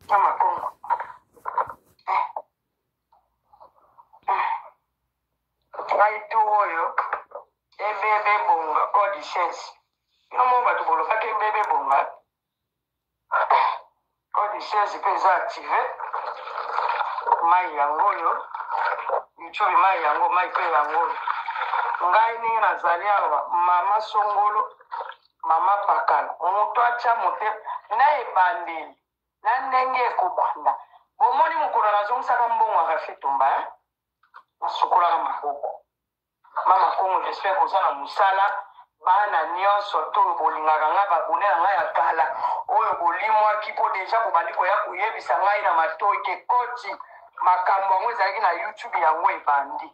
Mama Kongo. Ngai tour oyo ebebe bonga code 16. Bino moko bato bolobaki ebebe bonga. Code 16 mpe eza active. Mai yango oyo. YouTube mai yango, mai mpe yango oyo. Ngai ndenge nazali awa, mama songolo, mama pakala, moto atya motema na ebandeli na ndenge ekobanda. Bomoni mokolo nazongisaka mbongo ya Rafi Tumba, hein? Nasukolaka maboko. Mama Kongo, j'espère koza na mosala. Bana nyonso to oyo bolingaka ngai, babone na ngai ya kala oyo bolimwaki mpo deja bobandi koya koyebisa ngai na matoi ke koti makambo yango ezalaki na YouTube, yango ebandi.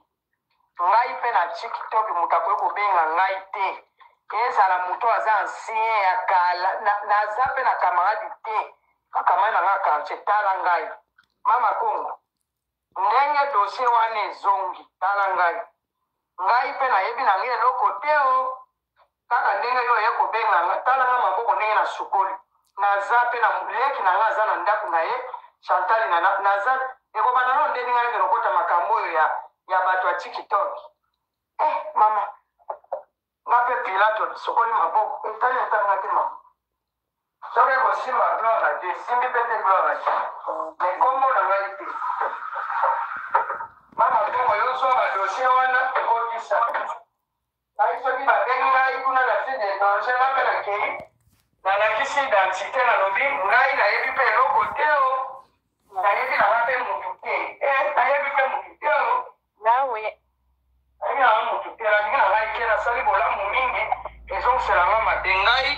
Ngai mpe na TikTok moto akoki kobenga ngai te, ezala moto aza ancien ya kala, naza mpe na camarade te, bacamarade na ngai ya quartier. Tala ngai Mama Kongo, ndenge dossier wana ezongi, tala ngai, ngai mpe nayebi na ngai eloko te o kaka ndenge yo oye kobenga nga, tala nga maboko ndenge nasukoli. Naza mpe na leki na nga aza na ndako na ye Chantal na naza ekobanda no ndenge ngai nakende kokota makambo oyo ya ya bato ya TikTok. Eh mama, nga mpe Pilato nasukoli maboko, etali ata nga te mama. Soki ekosimba gloire à Dieu, esimbi mpe te gloire à Dieu. Mais kombo na ngai te. Mama Kongo, yo zwa ba dossier wana ekotisa. Ngai soki babengi ngai kuna na fille de danger, nga mpe nakei, nalakisi identité, nalobi ngai nayebi mpe eloko te o, nayebi na nga mpe mutu te, eh, nayebi mpe mutu te o. Nawe. Nayebi na nga mutu te, nalingi na ngai te, nasali bolamu mingi, ezongisela nga mabe. Ngai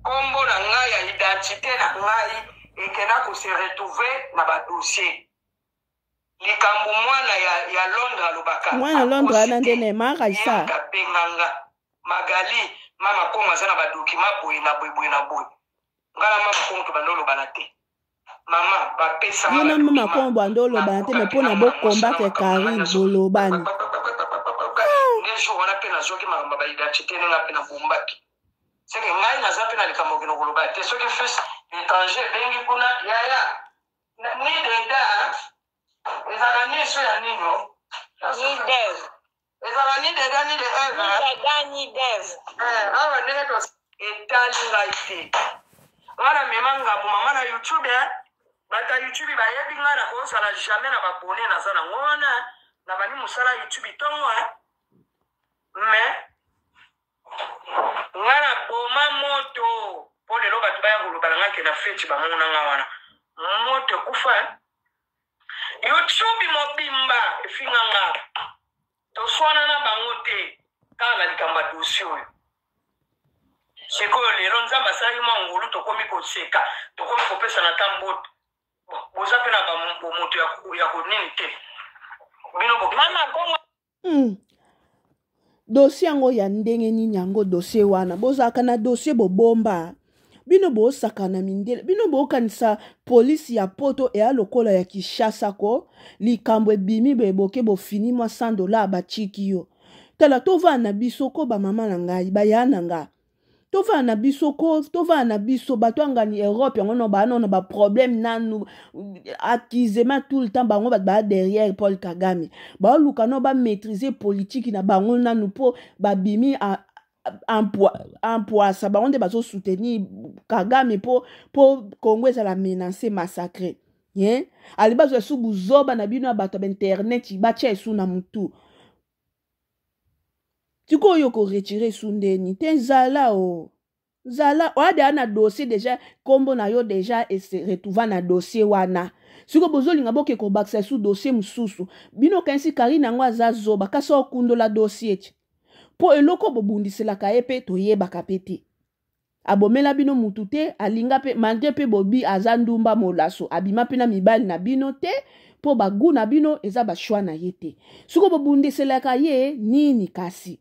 kombo na ngai ya identité na ngai ekenda ko se retrouver na ba dossier. Likambo mwana ya, ya Londres alobaka. Mwana Londres wana nde ne mara isa. Abenga nga Magali, mama Kongo aza na ba document boye na boye boye na boye. Nga na mama Kongo tobanda olobana te. Mama bapesa nga ba na mama document. Kongo banda olobana te mais pona bo combattre Carine bolobani. Nde jour wana pe nazwaki makambo ya ba identité ndenge pe nabombaki. Seke ngai naza pe na likambo okende koloba te soki fils étranger ebengi kuna yaya Ni deda ezalaka ni so ya nini o? Ni dev. Ezalaka ni deda ni de Eve. Ni dada ni dev. Eh, awa ndenge to etali ngai te. Nga na mema ngambo mama na YouTube eh. Bato ya YouTube bayebi ngai na kozala jamais na babone naza nango wana. Na bandi mosala YouTube tongo eh. Mais nga na boma moto mpo lelo bato baya koloba na nga ke na feti bamona nga wana moto ekufa eh? youtube mobimba efinga nga toswana na bango te kaka na likambo ya dosie oyo sikoyo lelo nzambe asalaki mwa ngolu tokomi koseka tokomi kopesana ata mbote boza mpe na bomoto ya konini te bino mama kongo Dossier yango ya ndenge nini yango dossier wana bozalaka na dossier bobomba bino bosakana mindele bino bokanisa polisi ya poto eya lokola ya Kinshasa ko likambo ebimi boye boke bofini mwa 100 dollar batiki yo tala tovanda na biso ko bamama na ngai baya na ngai tovanda na biso ko tovanda na biso bato ya ngani europe yango no baa nano baproblème nanu accusement tout le temps bango bato baa derrière paul kagame baoluka no bamaîtrise politiki na bango nanu mpo babimi empoisa bango nde bazosoutenir kagame mpo mpo congo ezala menace massacre ye ali bazwa esu buzoba na bino ya bato ya bainternet batya esu na motu sikoyo ko retire su ndeni te zala o zala oya deja na dossier deja nkombo na yo deja ese retrouva na dossier wana sikoyo bozolinga boke kobakisa su dossier mosusu bino okanisi karine yango aza zoba kasi okundola dossier ti mpo eloko bobundiselaka ye mpe toyebaka mpe te abomela bino mutu te alinga pe malgre pe bobi aza ndumba molaso abima pe na mibali na bino te po ba gout na bino eza ba choix na ye te siko bobundiselaka ye nini kasi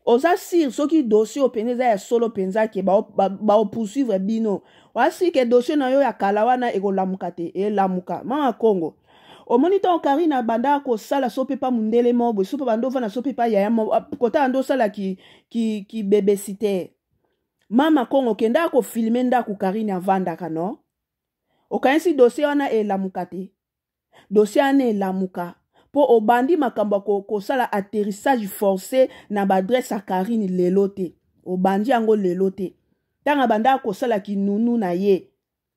oza sire soki dossier oyo mpenza eza ya solo mpenza ke baopoursuivre ba, ba bino oza sire ke dossier na yo ya kala wana ekolamuka te elamuka mama kongo omoni ntango karine abandaka kosala so mpe pa mondele moko boye so mpe banda ovanda so mpe pa yaya moko kota banda osala ki, ki, ki bebesitaire. Mama Kongo kenda ko filmer ndaku Karine avandaka no? Okanisi dossier wana elamuka te? Dossier wana elamuka mpo obandi makambo ya kosala atterrissage forcé na baadresse ya Karine lelo te. Obandi yango lelo te. Ntango abandaka kosala kinunu na ye,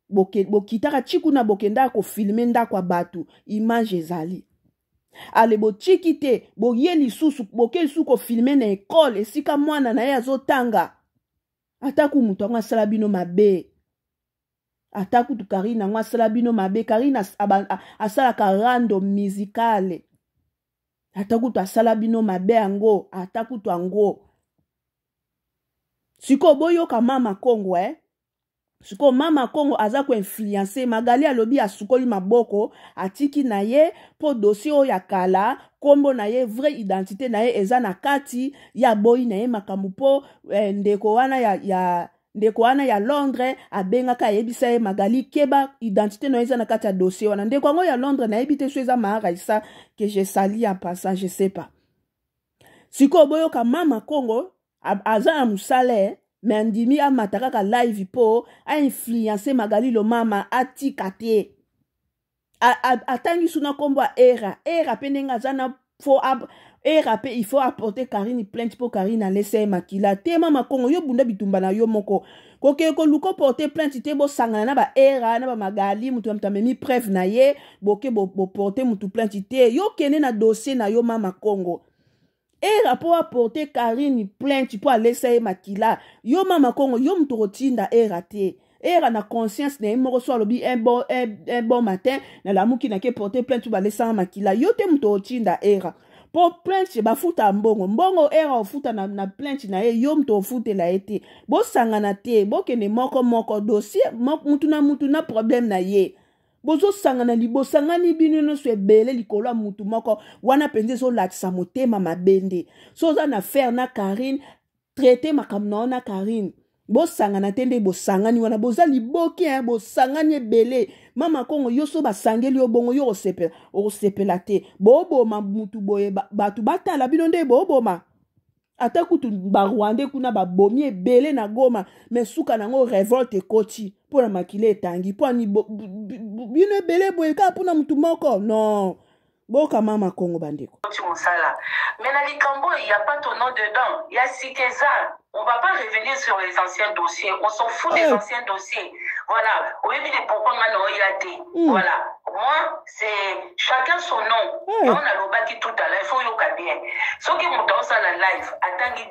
bokitaka ti kuna, bokendaka kofilme ndako ya bato, image ezali. Ale botiki te, boye lisusu, boke lisusu kofilme na ekole esika mwana na ye azotanga. Ata ku moto yango asala bino mabe, ata kutu Karine yango asala bino mabe. Karine asalaka rando musicale, ata kutu asala bino mabe yango, ata kutu yango. Sikoyo boyoka mama Kongo, eh? Sikoyo mama Kongo aza koinfluence Magali. Alobi asukoli maboko, atiki na ye mpo dossier oyo ya kala, nkombo na ye, vraie identité na ye eza na kati ya boyi na ye makambo mpo ndeko wana ya ndeko wana ya Londres abengaka, ayebisa ye: "Magali, keba, identité na yo eza na kati ya dossier wana." Ndeko yango ya Londres, nayebi te so eza Maaraisa, que je sali en passant, je sais pas. Sikoyo boyoka mama Kongo aza na mosala, eh, me andimi amata kaka live mpo ainfluence Magali Lomama atika te. Atangi suna nkombo ya Era. Era mpe ndenge aza na fo Era mpe il faut apporter Karine plainte mpo Karine alesa ye makila te. Mama Kongo, yo bunda bitumba na yo moko, kokende koluka porter plainte te. Bosangana na baera na bamagali, moto na moto amemi preuve na ye, boke boporte motu plainte te. Yo kende na dossier na yo, mama Kongo. Era mpo aporte Karine plainte mpo alesa ye makila, yo mama Kongo, yo moto kotinda Era te. Era na conscience na ye moko so alobi un bon matin nalamuki, nake porter plainte, balesanga makila, yo te moto otinda Era mpo plainte bafuta mbongo. Mbongo Era ofuta na plainte na ye, yo moto ofutela ye te. Bosangana te, bokende moko moko dossier, mutu na mutu na problème na ye. Bozosangana, bosangani bino nyonso ebele likolo ya mutu moko wana mpenza, ezolakisa motema mabe nde. So oza na affaire na Karine, traite makambo na yo na Karine, bosangana te. Nde bosangani wana, boza liboki, hein, bosangani ebele. Mama Kongo, yo so basangeli yo bongo, yo okosepela? Okosepela te. Boboma mutu boye, bato batala bino nde boboma. Ata kutu Barwandais kuna babomi ebele na Goma, me suka nango révolte ekoti mpo na makila etangi. Mpo ani bino ebele boye kaka mpona mutu moko? Non, boka mama Kongo, bandeko. Mosala mais na likambo, il y a pas ton nom dedans. Ya sika eza, on va pas revenir sur les anciens dossiers, on s'en fout des anciens dossiers, voilà. Oyebi de pourquoi nga na oya te? Voilà, moi c'est chacun son nom. Yango nalobaki tout à l'heure, il faut yoka bien. Soki moto aosala live, atangi.